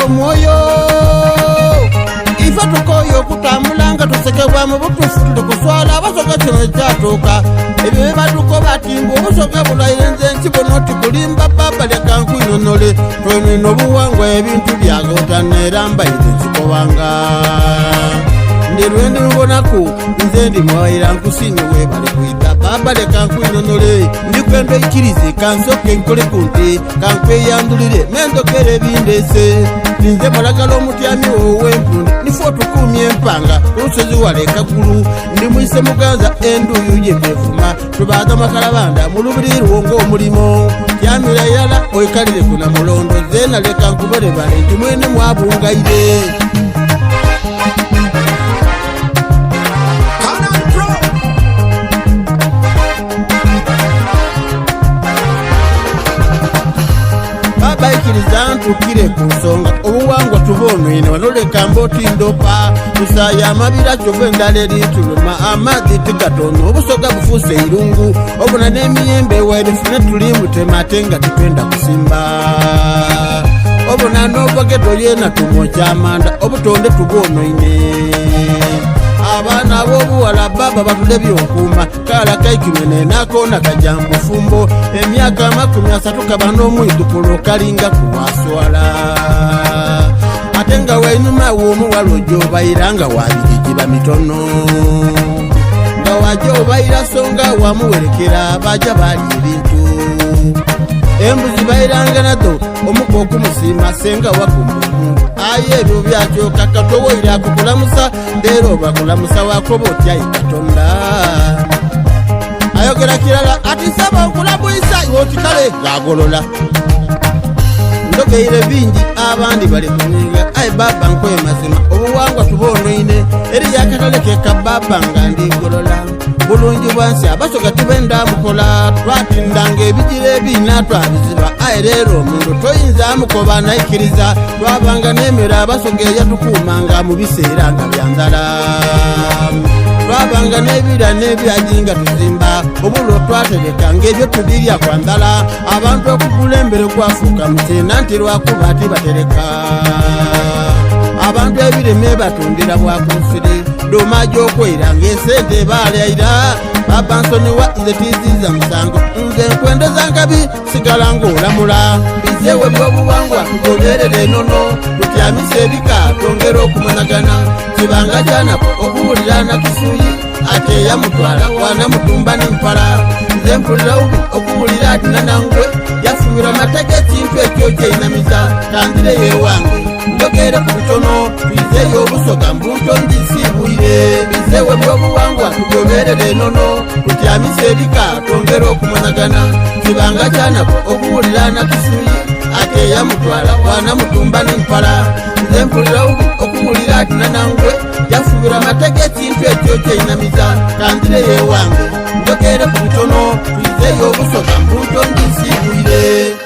omwoyo. Ife tukooye okutambula nga tusekebwa mu butuufu tuli kuswala Abasoga kino ekyatuuka. Ebyo bye batukoba ati mbu Obusoga bulaire nze nkibona oti kulimba bbaabba leka nkwinonole twonwine obuwangwa ebintu byagootana era mbaire nkikobanga. Ndi lwe ndimubonaku nze ndi mwaira nkusiimye weebale kwidha bbaabba leka nkwinonole. Ndi kwenda oikirize kansooke nkoleku nti Kankweyandhulire me ndhogere ebindeese. Ninze Malagala omutyamye ow'empunda, nife otukuumye empanga ku lusozi wale e Kagulu. Ndi mwise Muganza endhuyu ye bwevuma, tubaadha makalabanda mu lubiri lwo ng'omulimo. Tyamira irala oikalire ku Namulondo, zeena leka nkubole bale nti mwene mwabungaire. Canaan Pro. Baba ikiriza ntukire ku nsonga obuwangwa tubonwine wano leka mba oti ndopa tusaya amabira kyova endala eri tuluma amaadhi tigatono obusoga bufuuse irungu obona n'emiyembe waire fune tuli mutema ate nga titwenda kusimba obona n'ovageto yena tumwokya amanda obutonde tubwonoine abaana ab'obuwala baba batulebye okuuma Kaala kaikimene n'akoona kaja mu bufumbo. Emyaka 30 kaba n'omwidhukulu kalinga kuwaswala. Ate nga wainuma w'omuwala oja obaira nga wabiri giba mitono. Nga waja obaira so nga wamuwerekera baja baalya ebintu. Embuzi bairanga nadho omuko okumusiima senga waguma omuntu. Aye ebyo byakyoka katowoire akukulamusa Leero bakulamusa wakoba otya ayi Katonda? Ayogera kirala ati saba nkulamwisa iwe oti kale gagolola. Ndogeire bingi abandi bali kunyiga aye baba nkoye mazima obuwangwa tubonoine eriyo akatale ke ka baba nga ndigolola. Bulungi bwansi Abasoga tibenda mukola twatindanga ebijira ebiina twabiziba aye leero omuntu toyinza mukoba naikiriza twabanga n'emere Abasoga eyatukuumanga mu biseera nga bya ndhala twabanga n'ebira n'ebyagi nga tuzimba obulo twatereka ng'ebyo tubirya kwa ndhala abantu okugula embere kwafuuka mukyena nti lwakuba tibatereka abantu ebirime batundira bwa ku nsiri Duuma gy'okwera ng'esente baalya ira. Baba nsonyiwa nze tiziiza musango nze nkwendeza nkabi sigala ng'olamula. Bizeewo eby'obuwangwa tugoberere enono tutyamise ebika twongere okumanagana. Kibanga kyanaku okuwulira Nakisuyi ate eyamutwala wanamutumba n'empala. Nze mpulira bubi okuwulira ati Nanangwe yafuuwira matege ekintu ekyo kyeinamiza kanzireyo ewange. Njogere ku bitono twizeeyo obusoga mbunto ndisiibwire bizeewo ebyobuwangwa tugoberere enono tutyamise ebika twongere okumanagana kibanga kyanaku okuwulira Nakisuyi ate eyamutwala wanamutumba nempala nze mpulira bubi okuwulira ati Nanangwe yafubira amatege ekintu ekyo kyeinamiza kanzireyo ewange njogere ku bitono twizeeyo obusoga mbunto ndisiibwire.